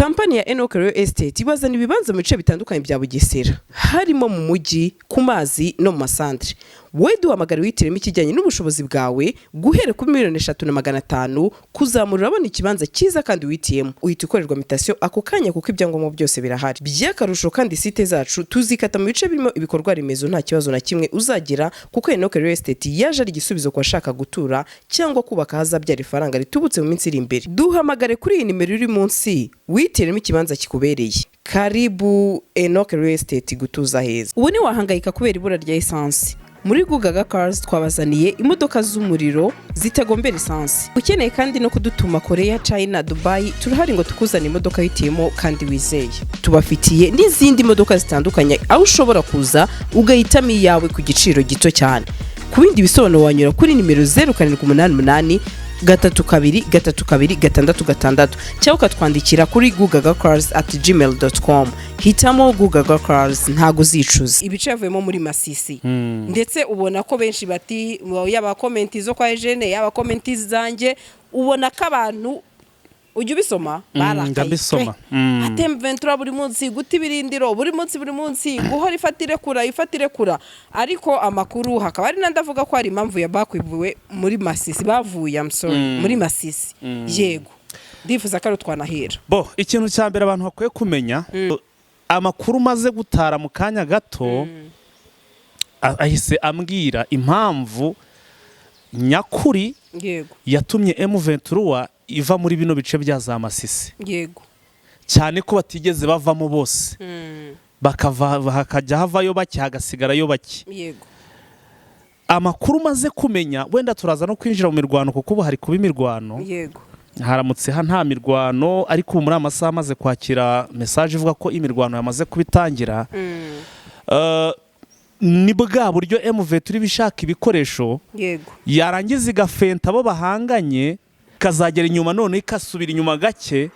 Kampani ya Enoch Real Estate ibazana ibibanza mu bice bitandukanye bya Bugesera, harimo mu mujyi, ku mazi no mu masantere. Wowe duhamagara wihitiremo ikijyanye n'ubushobozi bwawe, guhera kuri 3,500,000 kuzamura, urabona ikibanza cyiza kandi wihitiyemo. Uhita ukorerwa mutation ako kanya kuko ibyangombwa byose birahari. By'akarusho kandi, site zacu tuzikata mu bice birimo ibikorwa remezo, nta kibazo na kimwe uzagira, kuko Enoch Real Estate yaje ari igisubizo ku bashaka gutura cyangwa kubaka ahazabyara ifaranga ritubutse mu minsi iri imbere. Duhamagare kuri iyi nimero iri munsi wihitiremo ikibanza kikubereye. Karibu Enoch Real Estate, gutuza heza. Ubu ntiwahangayika kubera ibura rya esansi. Muri Gugaga Cars twabazaniye imodoka z'umuriro zitagombera esansi. Ukeneye kandi no kudutuma Korea, China, Dubai, turahari ngo tukuzane imodoka wihitiyemo kandi wizeye. Tubafitiye n'izindi modoka zitandukanye, aho ushobora kuza ugahitamo iyawe ku giciro gito cyane. Ku bindi bisobanuro wanyura kuri nimero 0788323266 cyangwa ukatwandikira kuri gugagacars@gmail.com. Hitamo Gugaga Cars, ntago uzicuza. Ibice yavuyemo muri Masisi, ndetse ubona ko benshi bati, yaba comment zo kwa Eugene, yaba comment zanjye, ubona ko abantu, ujya ubisoma, barakaye. Ndabisoma. Pe. Ati M23 buri munsi guta ibirindiro, buri munsi, buri munsi guhora ifata irekura, ifata irekura. Ariko amakuru hakaba hari n'andi avuga ko hari impamvu ya bakwibuwe muri Masisi bavuye, I'm sorry, muri Masisi. Yego, ndifuza ko ari twanahera. Bo, ikintu cya mbere abantu bakwiye kumenya, amakuru maze gutara mu kanya gato ahise ambwira impamvu nyakuri yatumye M23 iva muri bino bice bya za Masisi, cyane ko batigeze bavamo bose, bakava hakajya havayo bake, hagasigarayo bake. Amakuru maze kumenya, wenda turaza no kwinjira mu mirwano kuko ubu hari kuba imirwano. Haramutse nta mirwano, ariko ubu muri aya masaha amaze kwakira message ivuga ko imirwano yamaze kuba itangira. Ni bwa buryo M23 iba ishaka ibikoresho, yarangiza igafenta abo bahanganye, ikazagera inyuma noneho ikasubira inyuma gake,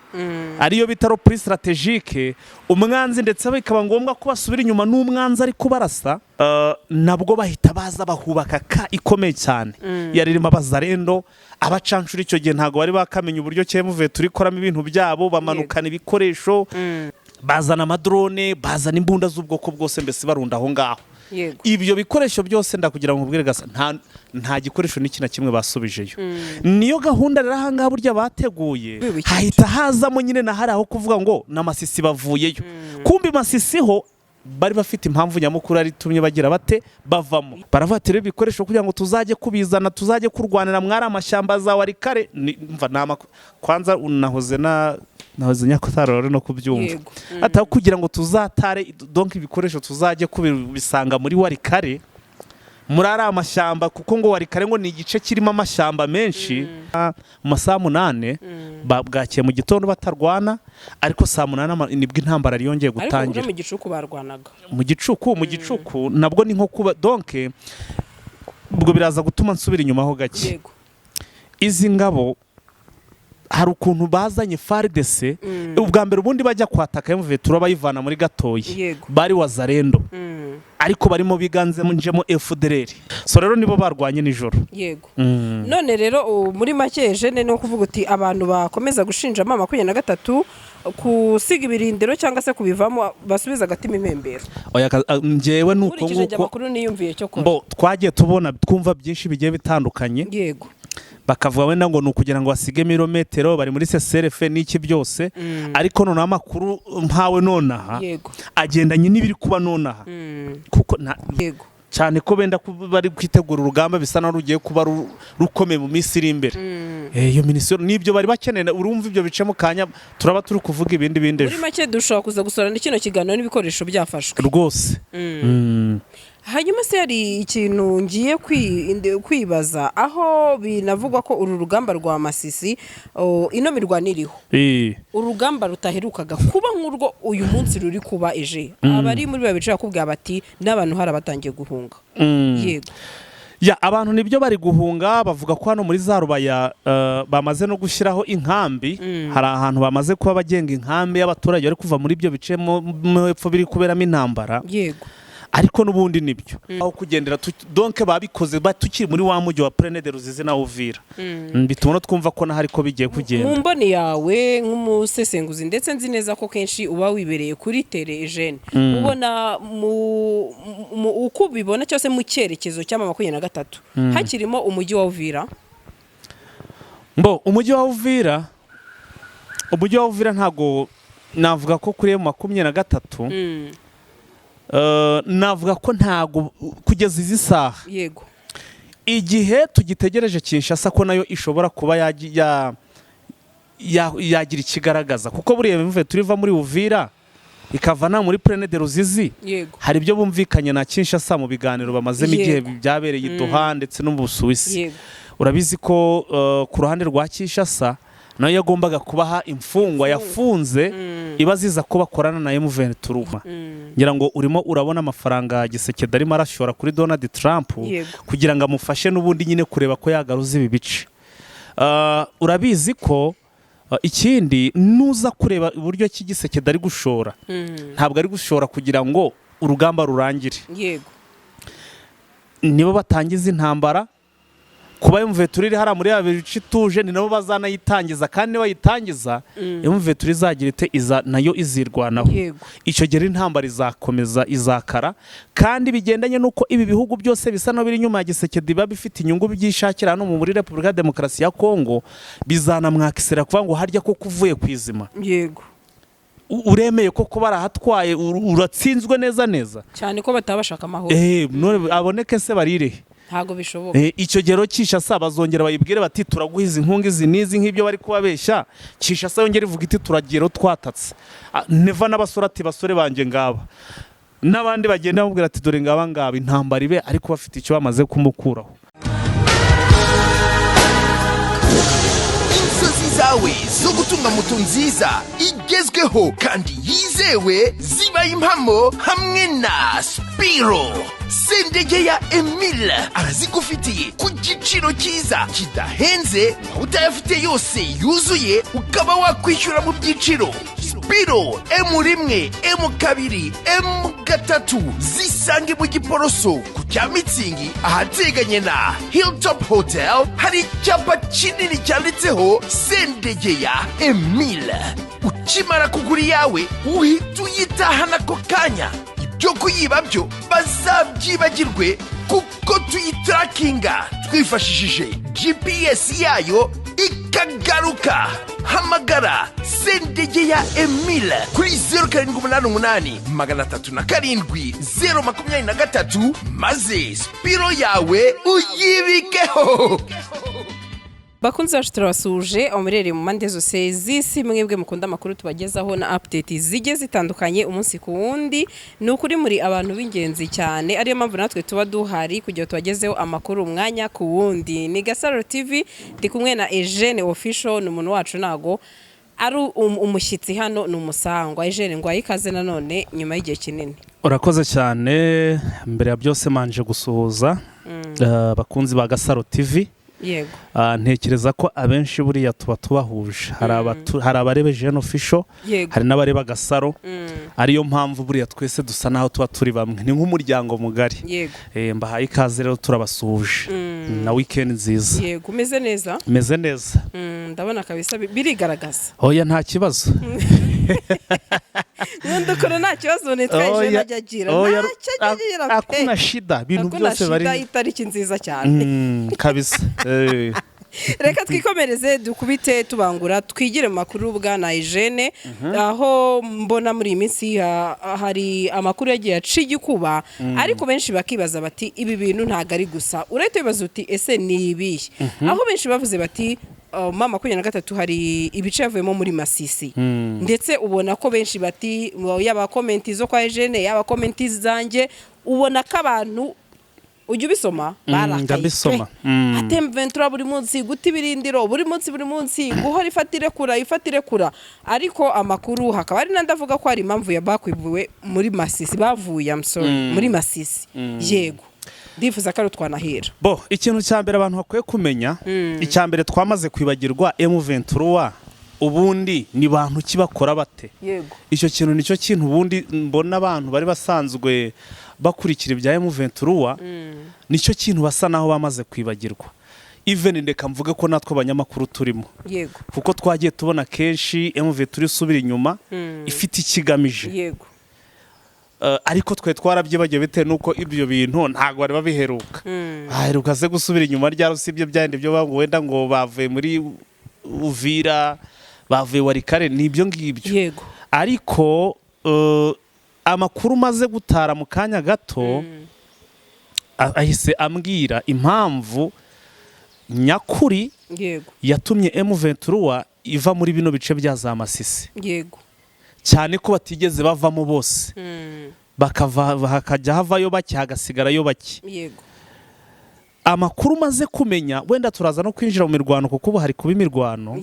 ariyo bita repli stratégique. Umwanzi ndetse bikaba ngombwa ko basubira inyuma n'umwanzi ari kubarasa. Nabwo bahita baza bahubaka ka ikomeye cyane yari irimo abazarendo, abacanshuro. Icyo gihe ntabwo bari bakamenya uburyo M23 ikoramo ibintu byabo. Bamanukana ibikoresho, bazana amadrone, bazana imbunda z'ubwoko bwose, mbese barunda aho ngaho. Ibyo bikoresho byose, ndakugira ngo nkubwire gasa, nta gikoresho n'iki na kimwe basubijeyo. Niyo gahunda rero ahangaha burya bateguye. Wibukije. Hahita hazamo nyine na hari aho kuvuga ngo na Masisi bavuyeyo. Kumbi Masisi ho bari bafite impamvu nyamukuru ari itumye bagira bate bavamo. Baravuga ati: "Rero ibikoresho kugira ngo tuzajye kubizana, tuzajye kurwanira mwari amashyamba za Warikare." Mva kwanza nahoze na nahoze nyakutara no kubyumva. Ati aho kugira ngo tuzatare, donc ibikoresho tuzajye kubisanga muri Warikare, muri ari amashyamba, kuko ngo Warikare ngo ni igice kirimo amashyamba menshi. Mu masaha 8 bwakiye mu gitondo batarwana, ariko saa 8 nibwo intambara yari yongeye Ariko gutangira. no mu gicuku barwanaga. Mu gicuku nabwo ni nko kuba, donc ubwo biraza gutuma nsubira inyuma ho gake. Izi ngabo hari ukuntu bazanye FARDC. Ubwa mbere ubundi bajya kwataka M23 bayivana muri Gatoyi, bari Wazarendo, ariko barimo biganzemo FDLR. So rero nibo barwanye nijoro. None rero muri make jene ni ukuvuga uti abantu bakomeza gushinja M23 kusiga ibirindiro cyangwa se kubivamo, basubiza agatima impembero. Oya, njyewe ni uko Nkurikije njye nguko. amakuru niyumviye cyo kora. Mbo twagiye tubona, twumva byinshi bigiye bitandukanye. Bakavuga wenda ngo ni ukugira ngo basige mirometero, bari muri cessez-le-feu n'iki byose, ariko noneho amakuru mpawe nonaha agendanye n'ibiri kuba nonaha, kuko cyane ko benda kuba bari kwitegura urugamba, bisa naho rugiye kuba rukomeye mu minsi iri imbere. Iyo minisitiri n'ibyo bari bakeneye, urumva ibyo bice mu kanya turaba turi kuvuga ibindi bindi Muri ejo. make dushobora kuza gusorana kino kiganiro n'ibikoresho byafashwe. Rwose. Hanyuma se hari ikintu ngiye kwibaza, aho binavugwa ko uru rugamba rwa Masisi, ino mirwano iriho, urugamba rutaherukaga kuba nk'urwo uyu munsi ruri kuba eje, abari muri bice bakubwira bati n'abantu hari abatangiye guhunga. Yego. Ya, abantu nibyo bari guhunga. Bavuga ko hano muri za Rubaya bamaze no gushyiraho inkambi. Hari ahantu bamaze kuba bagenga inkambi y'abaturage bari kuva muri ibyo bice mu hepfo biri kuberamo intambara. Ariko n'ubundi nibyo aho kugendera donc babikoze tukiri muri wa mujyi wa Plaine de Ruzizi na Uvira. Bituma no twumva ko nahari ko bigiye Mu kugenda. mboni yawe nk'umusesenguzi, ndetse nzi neza ko kenshi uba wibereye kuri terrain, Eugene, ubona uko ubibona cyose mu cyerekezo cy'ama 23 hakirimo umujyi wa Uvira? Mbo umujyi wa Uvira ntago navuga ko kuri M23, navuga ko ntago kugeza izi saha, igihe tugitegereje Kinshasa ko nayo ishobora kuba yagira ikigaragaza, kuko buriya bivuye turiva muri Uvira ikava na muri Plaine de Ruzizi, hari ibyo bumvikanye na Kinshasa mu biganiro bamazemo igihe byabereye i Doha ndetse no mu Busuwisi. Urabizi ko ku ruhande rwa Kinshasa nayo yagombaga kubaha imfungwa yafunze ibaziza ko bakorana na M23. Ngira ngo urimo urabona amafaranga Gisekedi arimo arashora kuri Donald Trump kugira ngo amufashe n'ubundi nyine kureba ko yagaruza ibi bice. Urabizi ko ikindi nuza kureba uburyo ki Gisekedi ari gushora, ntabwo ari gushora kugira ngo urugamba rurangire. Nibo batangiza intambara. Kuba M23 iri hariya muri ya bice ituje, ni nabo bazanayitangiza, kandi nibayitangiza M23 izagira ite? Iza nayo izirwanaho. Icyo gihe intambara izakomeza izakara, kandi bigendanye n'uko ibi bihugu byose bisa n'aho biri inyuma ya Gisekedi biba bifite inyungu byishakira hano muri Repubulika ya Demokarasi ya Kongo, bizanamwakisira kuvuga ngo harya koko uvuye ku izima, uremeye ko kuba barahatwaye, uratsinzwe neza neza. Cyane ko bataba bashaka amahoro. None aboneke se barire? Ntabwo bishoboka. Icyo gero Kinshasa bazongera bayibwire bati turaguha izi nkunga izi n'izi, nk'ibyo bari kubabeshya. Kinshasa yongera ivuga iti turagiye twatatse. Neva n'abasore ati basore banjye ngaba, n'abandi bagenda bamubwira ati dore ngaba ngaba, intambara ibe, ariko bafite icyo bamaze kumukuraho. Inzozi zawe zo gutunga moto nziza igezweho kandi yizewe zibaye impamo hamwe na Spiro. Sendege ya Emile arazigufitiye ku giciro cyiza kidahenze, waba utayafite yose yuzuye ukaba wakwishyura mu byiciro. Spiro M1, M2, M3 zisange mu Giporoso ku cya Mitsingi ahateganye na Hilltop Hotel, hari icyapa kinini cyanditseho Sendegeya Emile. Ukimara kugura iyawe uhita uyitahana ako kanya. Ibyo kuyiba byo bazabyibagirwe, kuko tuyitarakinga twifashishije GPS yayo ikagaruka. Hamagara Sendegeya Emile kuri 0788 307 023, maze Spiro yawe uyibikeho. Bakunzi bacu, turabasuhuje aho muherereye mu mpande zose z'isi, mwebwe mukunda amakuru tubagezaho na update zigiye zitandukanye umunsi ku wundi. Ni ukuri muri abantu b'ingenzi cyane, ariyo mpamvu natwe tuba duhari kugira ngo tubagezeho amakuru umwanya ku wundi. Ni Gasaro TV, ndi kumwe na Eugene Official, ni umuntu wacu, ntago ari umushyitsi hano, ni umusangwa. Eugene, ngo ikaze nanone nyuma y'igihe kinini. Urakoze cyane. Mbere ya byose manje gusuhuza abakunzi ba Gasaro TV. Ntekereza ko abenshi buriya tuba tubahuje. Hari abareba Jeune Official, hari n'abareba Gasaro, ariyo mpamvu buriya twese dusa naho tuba turi bamwe, ni nk'umuryango mugari. Mbahaye ikaze rero, turabasuhuje na weekend nziza. Yego, umeze neza? Meze neza. Ndabona kabisa birigaragaza. Oya, nta kibazo. Nkunda ukuntu nta kibazo nitwa Eugene ajya agira. Oya, ntacyo ajya agira pe. Hakuna shida, ibintu Hakuna byose shida, bari itariki nziza cyane. Kabisa. Reka twikomereze, dukubite tubangura, twigire mu makuru bwana Eugene, aho mbona muri iyi minsi hari amakuru yagiye aca igikuba, ariko benshi bakibaza bati ibi bintu ntabwo ari gusa. Urahita wibaza uti ese ni ibihe? Aho benshi bavuze bati M23 hari ibice yavuyemo muri Masisi, ndetse ubona ko benshi bati yaba comment zo kwa Eugene, yaba comment zanjye, ubona ko abantu, ujya ubisoma, barakaye Ndabisoma. pe. Ati M23 buri munsi guta ibirindiro, buri munsi buri munsi guhora ifata irekura, ifata irekura, ariko amakuru hakaba hari n'andi avuga ko hari impamvu ya bakwibuwe muri Masisi bavuye, I'm sorry, muri Masisi. Yego, ndifuza ko ari twanahera. Bo ikintu cya mbere abantu bakwiye kumenya, icya mbere twamaze kwibagirwa, M23 ubundi ni bantu ki, bakora bate? Icyo kintu nicyo kintu ubundi mbona abantu bari basanzwe bakurikira ibya M23, nicyo kintu basa naho bamaze kwibagirwa. Even ndeka mvuge ko natwe abanyamakuru turimo, kuko twagiye tubona kenshi M23 isubira inyuma ifite ikigamije. Ariko twe twarabyibagiwe bitewe n'uko ibyo bintu ntabwo bari babiheruka. Baheruka se gusubira inyuma ryari, usibye byandi byo bavuga wenda ngo bavuye muri Uvira, bavuye Walikale, ni ibyo ngibyo. Ariko amakuru maze gutara mu kanya gato ahise ambwira impamvu nyakuri yatumye M23 iva muri bino bice bya za Masisi, cyane ko batigeze bavamo bose, bakava hakajya havayo bake, hagasigarayo bake. Amakuru maze kumenya, wenda turaza no kwinjira mu mirwano, kuko ubu hari kuba imirwano.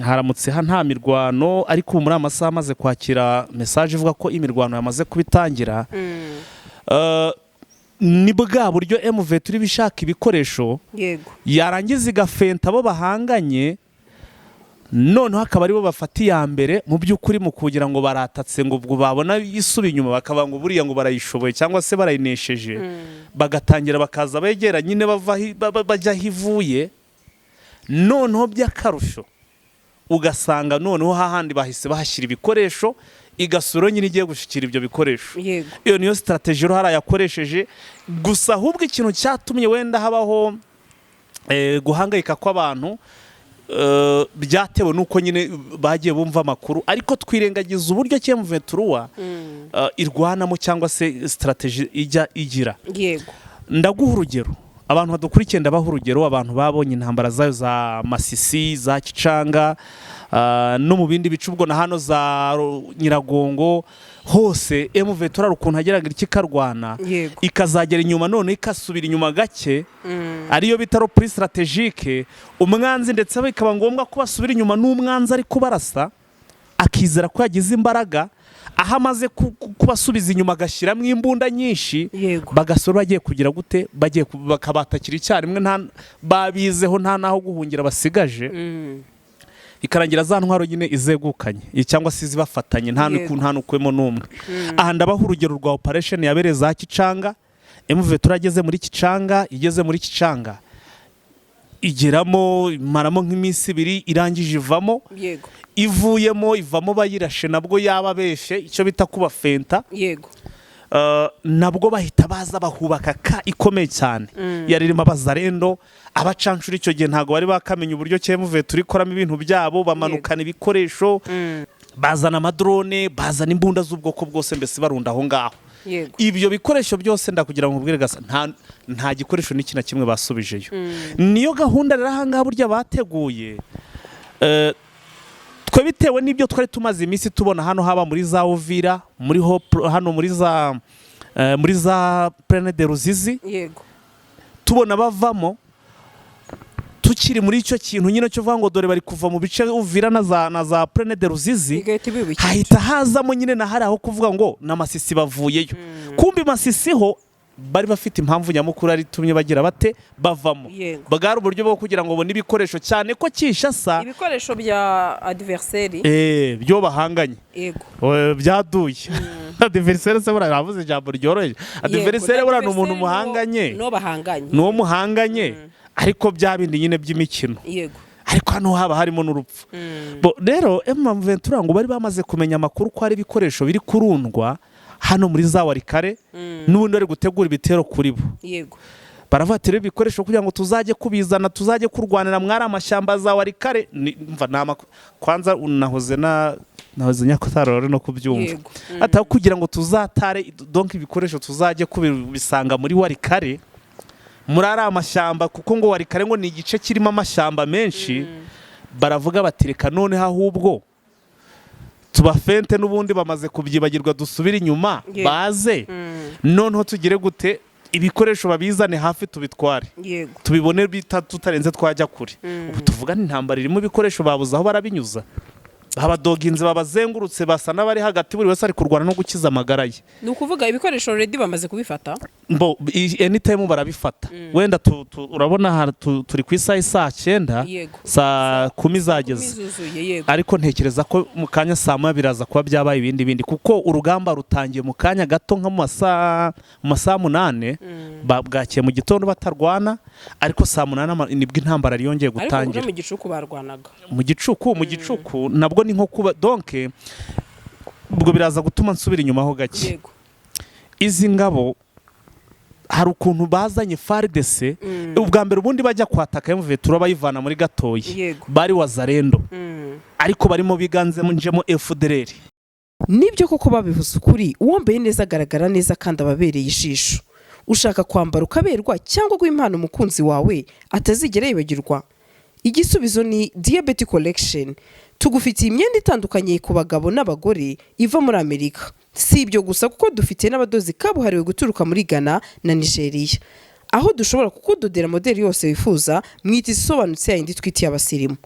Haramutse nta mirwano, ariko ubu muri aya masaha amaze kwakira message ivuga ko imirwano yamaze kubitangira. Ni bwa buryo M23 iba ishaka ibikoresho, yarangiza igafenta abo bahanganye, noneho akaba aribo bafata iya mbere mu by'ukuri mu kugira ngo baratatse, ngo ubwo babona isuba inyuma bakaba ngo buriya ngo barayishoboye cyangwa se barayinesheje, bagatangira bakaza begera nyine bava bajya aho ivuye. Noneho by'akarusho ugasanga noneho hahandi bahise bahashyira ibikoresho, igasura nyine igiye gushyikira ibyo bikoresho. Iyo niyo strategy ruhara yakoresheje. Gusa ahubwo ikintu cyatumye wenda habaho guhangayika kw'abantu, byatewe n'uko nyine bagiye bumva amakuru, ariko twirengagiza uburyo M23 irwanamo cyangwa se strategy ijya igira. Ndaguha urugero, abantu badukurikiye, ndabaha urugero. Abantu babonye intambara zayo za Masisi, za Kicanga, no mu bindi bice, ubwo na hano za Nyiragongo hose, M23 hari ukuntu ageraga iki ikarwana, ikazagera inyuma, none ikasubira inyuma gake, ariyo bita repli stratégique. Umwanzi ndetse bikaba ngombwa ko basubira inyuma n'umwanzi ari kubarasa, akizera ko yagize imbaraga, aho amaze kubasubiza inyuma agashyiramo imbunda nyinshi, bagasura bagiye kugira gute, bagiye bakabatakira icyarimwe, nta babizeho, nta n'aho guhungira basigaje, ikarangira za ntwaro nyine izegukanye cyangwa se izibafatanye, nta nta n'ukuyemo n'umwe. Aha ndabaha urugero rwa operation yabereye za Kicanga. M23 ageze muri Kicanga, igeze muri Kicanga igeramo, imaramo nk'iminsi 2, irangije ivamo. Ivuyemo, ivamo bayirashe, nabwo yaba beshe icyo bita kubafenta. Nabwo bahita baza bahubaka ka ikomeye cyane, yari irimo abazarendo, abacanshuro. Icyo gihe ntabwo bari bakamenya uburyo M23 ikoramo ibintu byabo. Bamanukana ibikoresho, bazana amadrone, bazana imbunda z'ubwoko bwose, mbese barunda aho ngaho ibyo bikoresho byose. Ndakugira ngo nkubwire gasa, nta gikoresho n'iki na kimwe basubijeyo. Niyo gahunda rero ahangaha burya bateguye. Twe bitewe n'ibyo twari tumaze iminsi tubona hano, haba muri za Uvira, muri hano muri za Plaine de Ruzizi, tubona bavamo, tukiri muri icyo kintu nyine cyo kuvuga ngo dore bari kuva mu bice Uvira na za Plaine de Ruzizi, Bigahita biba ikintu. hahita hazamo nyine na hari aho kuvuga ngo na Masisi bavuyeyo. Kumbi Masisi ho bari bafite impamvu nyamukuru ari itumye bagira bate, bavamo. Bwari uburyo bwo kugira ngo babone ibikoresho, cyane ko Kinshasa Ibikoresho bya adversaire. Byo bahanganye. Byaduye adversaire se, buriya navuze ijambo ryoroheje. Adversaire buriya ni umuntu muhanganye. No bahanganye. Ni uwo muhanganye, ariko bya bindi nyine by'imikino. Ariko hano haba harimo n'urupfu. Bo rero M23 ngo bari bamaze kumenya amakuru ko hari ibikoresho biri kurundwa hano muri za Walikale, n'ubundi bari gutegura ibitero kuri bo. Baravuga ati rero ibikoresho kugira ngo tuzajye kubizana, tuzajye kurwanira mwari amashyamba za Walikale. Mva ni kwanza nahoze na nahoze nyakotaro no kubyumva, ati kugira ngo tuzatare donc ibikoresho, tuzajye kubisanga muri Walikale, muri ari amashyamba, kuko ngo Walikale ngo ni igice kirimo amashyamba menshi. Baravuga bati reka noneho ahubwo tubafente, n'ubundi bamaze kubyibagirwa, dusubire inyuma, baze noneho tugire gute, ibikoresho babizane hafi tubitware, tubibone bita tutarenze twajya kure. Ubu tuvugana intambara irimo, ibikoresho babuze aho barabinyuza, Babadoginze, babazengurutse, basa n'abari hagati, buri wese ari kurwana no gukiza amagara ye. Ni ukuvuga ibikoresho already bamaze kubifata? Mbo anytime barabifata. Wenda urabona aha turi ku isaha saa 9, 10:00 zageze. Zuzuye, yego. Ariko ntekereza ko mu kanya saa 1 biraza kuba byabaye ibindi bindi, kuko urugamba rutangiye mu kanya gato nka mu masaha 8. Bwakiye mu gitondo batarwana, ariko saa 8 nibwo intambara yari yongeye Ariko gutangira. no mu gicuku barwanaga. Mu gicuku nabwo ni nko kuba, donc ubwo biraza gutuma nsubira inyuma ho gake. Izi ngabo hari ukuntu bazanye FARDC ubwa mbere. Ubundi bajya kwataka M23 bayivana muri Gatoyi, bari Wazalendo, ariko barimo biganzemo njemo FDLR. Nibyo koko, babivuze ukuri, uwambaye neza agaragara neza kandi aba abereye ijisho. Ushaka kwambara ukaberwa cyangwa guha impano umukunzi wawe atazigera yibagirwa? Igisubizo ni Diyabeti Collection. Tugufitiye imyenda itandukanye ku bagabo n'abagore iva muri Amerika. Si ibyo gusa, kuko dufite n'abadozi kabuhariwe guturuka muri Ghana na Nigeria, aho dushobora kukudodera modeli yose wifuza mu itisi isobanutse, yayindi twitiye abasirimu.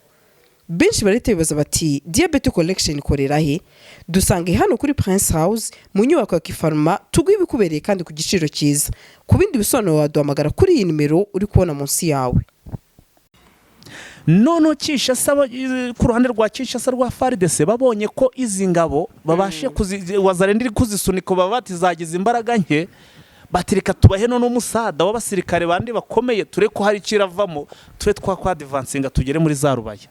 Benshi barahita bibaza bati: "Diyabeti Collection ikorera he?" Dusange hano kuri Prince House mu nyubako ya Kifaruma, tuguhe ibikubereye kandi ku giciro cyiza. Ku bindi bisobanuro waduhamagara kuri iyi nimero uri kubona munsi yawe. Noneho Kinshasa, ku ruhande rwa Kinshasa rwa FARDC, babonye ko izi ngabo babashe Wazalendo iri kuzisunika, baba bati zagize imbaraga nke, bati reka tubahe none umusada w'abasirikare bandi bakomeye, ture ko hari ikiravamo, tube twakwadvancinga tugere muri za Rubaya.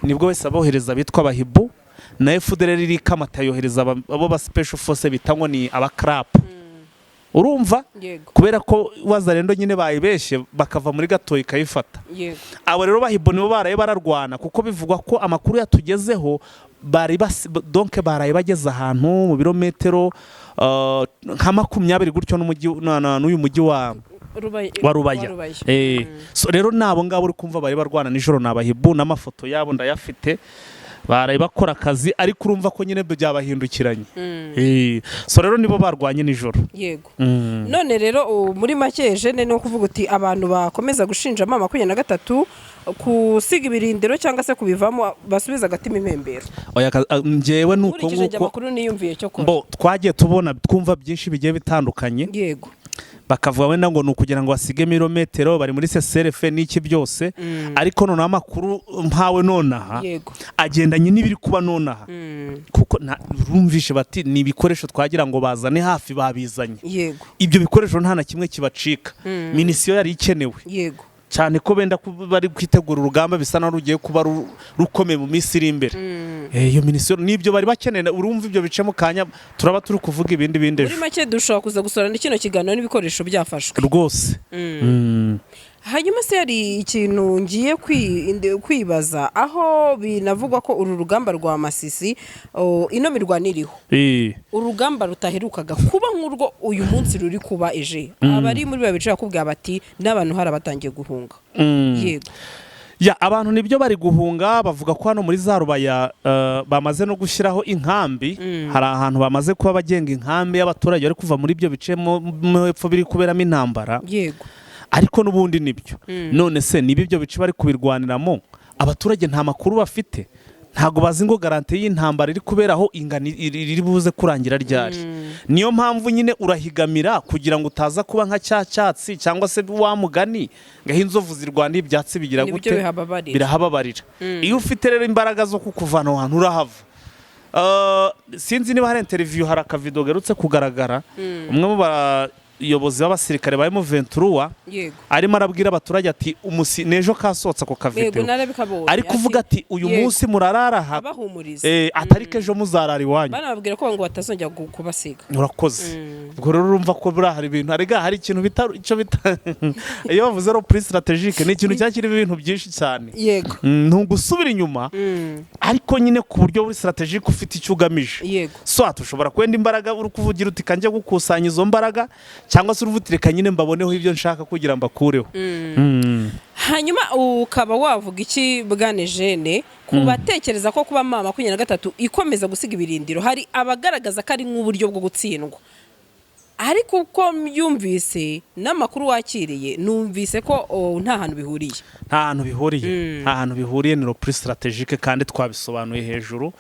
Nibwo wese abohereza bitwa abahibu, na FDLR iri Kamata yohereza abo ba special force bita ngo ni abakarapu, urumva? Kubera ko Wazalendo nyine bayibeshye bakava muri Gatoyi ikayifata. Abo rero bahibo nibo baraye bararwana, kuko bivugwa ko amakuru yatugezeho bari donc baraye bageze ahantu mu birometero nka 20 gutyo n'umujyi n'uyu mujyi wa wa Rubaya. So rero nabo ngabo uri kumva bari barwana nijoro ni abahibu, n'amafoto yabo ndayafite. Baraye bakora akazi, ariko urumva ko nyine byabahindukiranye. So rero nibo barwanye nijoro. None rero muri make jene ni ukuvuga uti abantu bakomeza gushinja M23 kusiga ibirindiro cyangwa se kubivamo, basubiza agatima impembero? Oya, njyewe ni uko Nkurikije njye nguko. amakuru niyumviye cyo kora. Mbo twagiye tubona, twumva byinshi bigiye bitandukanye, bakavuga wenda ngo ni ukugira ngo basige mirometero, bari muri cessez-le-feu n'iki byose, ariko noneho amakuru mpawe nonaha agendanye n'ibiri kuba nonaha, kuko rumvishe bati ni ibikoresho twagira ngo bazane hafi babizanye. Ibyo bikoresho nta na kimwe kibacika, munition yari ikenewe, cyane ko benda bari kwitegura urugamba bisa naho rugiye kuba rukomeye mu minsi iri imbere. Iyo munition nibyo bari bakeneye. Urumva ibyo bice mu kanya turaba turi kuvuga ibindi bindi Muri ejo. make dushobora kuza gusorana kino kiganiro n'ibikoresho byafashwe. Rwose. Hanyuma se hari ikintu ngiye kwibaza, aho binavugwa ko uru rugamba rwa Masisi, ino mirwano iriho, urugamba rutaherukaga kuba nk'urwo uyu munsi ruri kuba eje, abari muri bice bakubwira bati n'abantu hari abatangiye guhunga. Ya, abantu nibyo bari guhunga. Bavuga ko hano muri za Rubaya bamaze no gushyiraho inkambi. Hari ahantu bamaze kuba bagenga inkambi y'abaturage bari kuva muri ibyo bice mu hepfo biri kuberamo intambara. Ariko n'ubundi nibyo, none se niba ibyo bice bari kubirwaniramo, abaturage nta makuru bafite, ntabwo bazi ngo garantie y'intambara iri kuberaho ingana iri buze kurangira ryari. Niyo mpamvu nyine urahigamira kugira ngo utaza kuba nka cya cyatsi, cyangwa se wa mugani ngaho inzovu zirwana ibyatsi bigira Nibyo gute? Bihababarira. Birahababarira. Iyo ufite rero imbaraga zo kukuvana aho hantu, urahava. Sinzi niba hari interview, hari akavido gaherutse kugaragara, umwe mu bayobozi b'abasirikare ba M23 arimo arabwira abaturage ati umusi n'ejo kasohotse ako kavideo, Narabikabonye. ari kuvuga ati uyu munsi murarara aha, Abahumuriza. Atari ko ejo muzarara iwanyu. Banababwira ko ngo batazongera kubasiga. Urakoze. Ubwo rero urumva ko buriya hari ibintu, arega hari ikintu bita, icyo bita, iyo bavuze repli stratégique, ni ikintu cyaba kirimo ibintu byinshi cyane. Ni ugusubira inyuma, ariko nyine ku buryo buri stratégique, ufite icyo ugamije. Soit ushobora kwenda imbaraga, uri kuvugira uti kanjye gukusanya izo mbaraga, cyangwa se uruvuga uti reka nyine mbaboneho ibyo nshaka kugira mbakureho. Hanyuma ukaba wavuga iki, bwana Jene, ku batekereza ko kuba M23 ikomeza gusiga ibirindiro, hari abagaragaza ko ari nk'uburyo bwo gutsindwa? Ariko uko mbyumvise n'amakuru wakiriye, numvise ko nta hantu bihuriye. Nta hantu bihuriye, nta hantu bihuriye. Ni repli stratégique kandi twabisobanuye hejuru.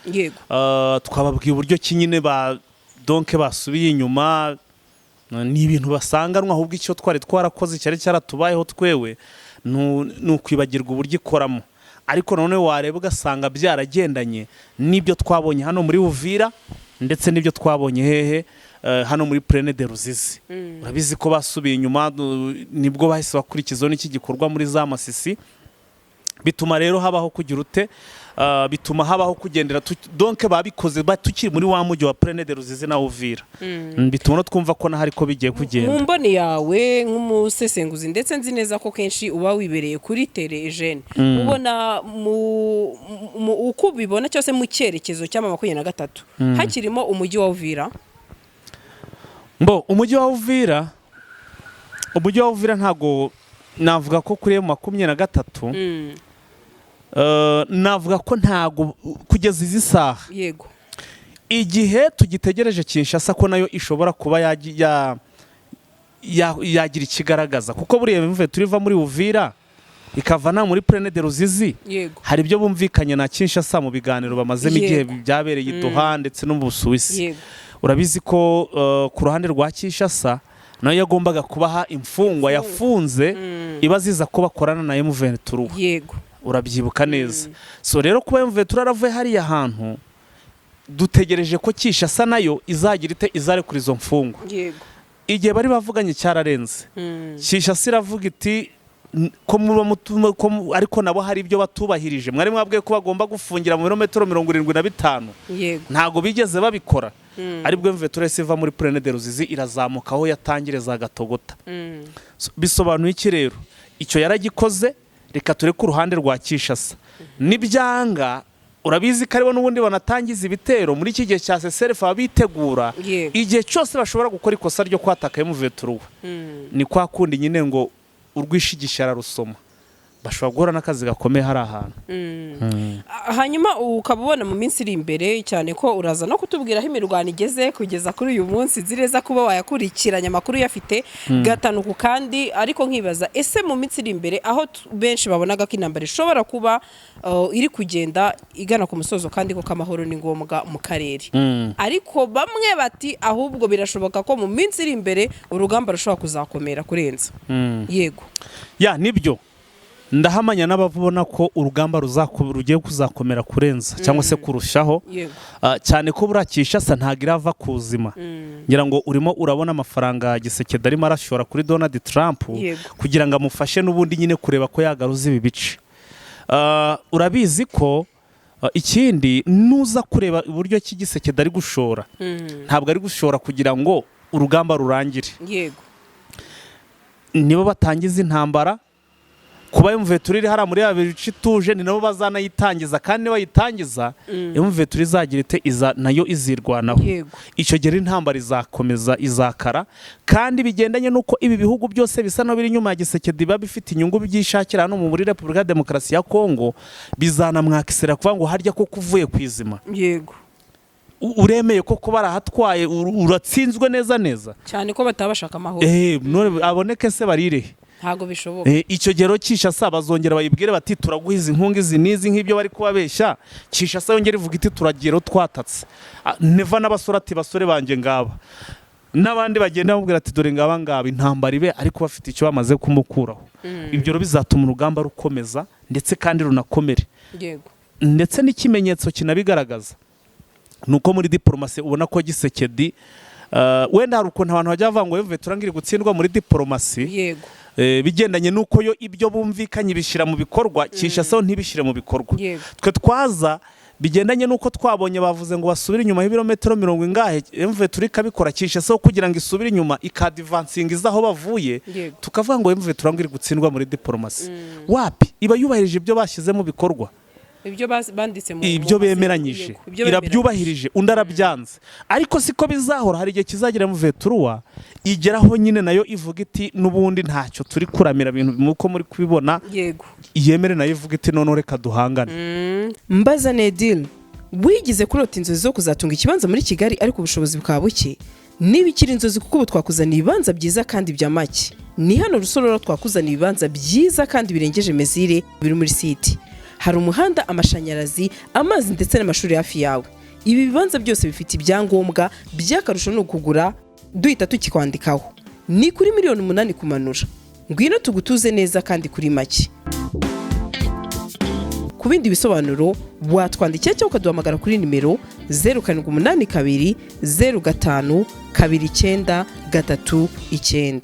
Twababwiye uburyo ki nyine ba donc basubiye inyuma, ni ibintu basanganwa. Ahubwo icyo twari twarakoze cyari cyaratubayeho twewe ni ukwibagirwa uburyo ikoramo, ariko none wareba ugasanga byaragendanye n'ibyo twabonye hano muri Uvira ndetse n'ibyo twabonye hehe, hano muri Plaine de Ruzizi. Urabizi ko basubiye inyuma, nibwo bahise bakurikizaho n'iki gikorwa muri za Masisi. Bituma rero habaho kugira ute? Bituma habaho kugendera donc babikoze tukiri muri wa mujyi wa Plaine de Ruzizi na Uvira. Bituma no twumva ko naho ariko bigiye Mu kugenda. mboni yawe nk'umusesenguzi, ndetse nzi neza ko kenshi uba wibereye kuri terrain, Eugene, ubona uko ubibona cyose mu cyerekezo cy'ama 23 hakirimo umujyi wa Uvira? Mbo umujyi wa Uvira ntago navuga ko kuri M23, navuga ko ntago kugeza izi saha, igihe tugitegereje Kinshasa ko nayo ishobora kuba yagira ikigaragaza, kuko buriya mvuye turiva muri Uvira ikava na muri Plaine de Ruzizi, hari ibyo bumvikanye na Kinshasa mu biganiro bamazemo igihe byabereye i Doha ndetse no mu Busuwisi. Urabizi ko ku ruhande rwa Kinshasa nayo yagombaga kubaha imfungwa yafunze ibaziza ko bakorana na M23. Urabyibuka neza. So rero kuba M23 yaravuye hariya hantu, dutegereje ko Kinshasa nayo izagira ite, izarekura izo mfungwa. Igihe bari bavuganye cyararenze. Kinshasa iravuga iti ko muba ko ariko nabo hari ibyo batubahirije. Mwari mwabwiye ko bagomba gufungira mu birometero 75, ntabwo bigeze babikora. Aribwo M23 iva muri Plaine de Ruzizi irazamuka aho yatangire za Gatogota. So, bisobanuye iki rero? Icyo yaragikoze, reka tureke uruhande rwa Kinshasa. Nibyanga, urabizi ko aribo n'ubundi banatangiza ibitero muri iki gihe cya cessez-le-feu, baba bitegura igihe cyose bashobora gukora ikosa ryo kwataka M23. Ni kwa kundi nyine ngo urwishigisha ararusoma, bashobora guhura n'akazi gakomeye hari ahantu. Hanyuma ukaba ubona mu minsi iri imbere, cyane ko uraza no kutubwira aho imirwano igeze kugeza kuri uyu munsi, nzi neza kuba wayakurikiranye amakuru uyafite gatanu ku kandi, ariko nkibaza, ese mu minsi iri imbere aho benshi babonaga ko intambara ishobora kuba iri kugenda igana ku musozo, kandi ko amahoro ni ngombwa mu karere, ariko bamwe bati ahubwo birashoboka ko mu minsi iri imbere urugamba rushobora kuzakomera kurenza? Yego. Ya, nibyo, ndahamanya n'ababona ko urugamba rugiye kuzakomera kurenza cyangwa se kurushaho. Cyane ko buriya Kinshasa ntabwo irava ku buzima. Ngira ngo urimo urabona amafaranga Gisekedi arimo arashora kuri Donald Trump kugira ngo amufashe n'ubundi nyine kureba ko yagaruza ibi bice. Urabizi ko ikindi nuza kureba uburyo ki Gisekedi ari gushora, ntabwo ari gushora kugira ngo urugamba rurangire. Nibo batangiza intambara. Kuba M23 iri hariya muri ya bice ituje, ni nabo bazanayitangiza, kandi nibayitangiza M23 izagira ite? Iza nayo izirwanaho. Icyo gihe intambara izakomeza izakara, kandi bigendanye n'uko ibi bihugu byose bisa n'aho biri inyuma ya Gisekedi biba bifite inyungu byishakira hano muri Repubulika ya Demokarasi ya Kongo, bizanamwakisira kuvuga ngo harya koko uvuye ku izima, uremeye ko kuba barahatwaye, uratsinzwe neza neza. Cyane ko bataba bashaka amahoro. None aboneke se barirehe? Ntabwo bishoboka. Icyo gero Kinshasa bazongera bayibwire bati turaguha izi nkunga izi n'izi, nk'ibyo bari kubabeshya. Kinshasa yongera ivuga iti turagiye rero twatatse. Neva n'abasore ati basore banjye ngaba, n'abandi bagenda bamubwira ati dore ngaba ngaba, intambara ibe, ariko bafite icyo bamaze kumukuraho. Ibyo rero bizatuma urugamba rukomeza ndetse kandi runakomere. Ndetse n'ikimenyetso kinabigaragaza ni uko muri diporomasi ubona ko Gisekedi, wenda hari ukuntu abantu bajya bavuga ngo M23 iri gutsindwa muri diporomasi, bigendanye n'uko yo ibyo bumvikanye bishyira mu bikorwa, Kinshasa yo ntibishyire mu bikorwa. Twe twaza bigendanye n'uko twabonye bavuze ngo basubire inyuma y'ibirometero mirongo ingahe, M23 ikabikora, Kinshasa yo kugira ngo isubire inyuma ikadivansinga iza aho bavuye, tukavuga ngo M23 iri gutsindwa muri diporomasi. Wapi, iba yubahirije ibyo bashyize mu bikorwa. Ibyo banditse mu Ibyo mu bemeranyije. Yego, ibyo bemeranyije. Irabyubahirije, undi arabyanze, ariko siko bizahora. Hari igihe kizagera M23 igeraho nyine nayo ivuga iti n'ubundi ntacyo turi kuramira ibintu muko muri kubibona, yemere nayo ivuga iti noneho reka duhangane. Mbaza Nedil, wigize kurota inzozi zo kuzatunga ikibanza muri Kigali ariko ubushobozi bukaba buke? Niba ikiri inzozi, kuko ubu twakuzaniye ibibanza byiza kandi bya make. Ni hano Rusororo, twakuzaniye ibibanza byiza kandi birengeje mesure, biri muri site. Hari umuhanda, amashanyarazi, amazi ndetse n'amashuri hafi yawe. Ibi bibanza byose bifite ibyangombwa. By'akarusho ni ukugura duhita tukikwandikaho. Ni kuri miliyoni 8 kumanura. Ngwino tugutuze neza kandi kuri make. Ku bindi bisobanuro watwandikira cyangwa ukaduhamagara kuri nimero 0782 05 29 39.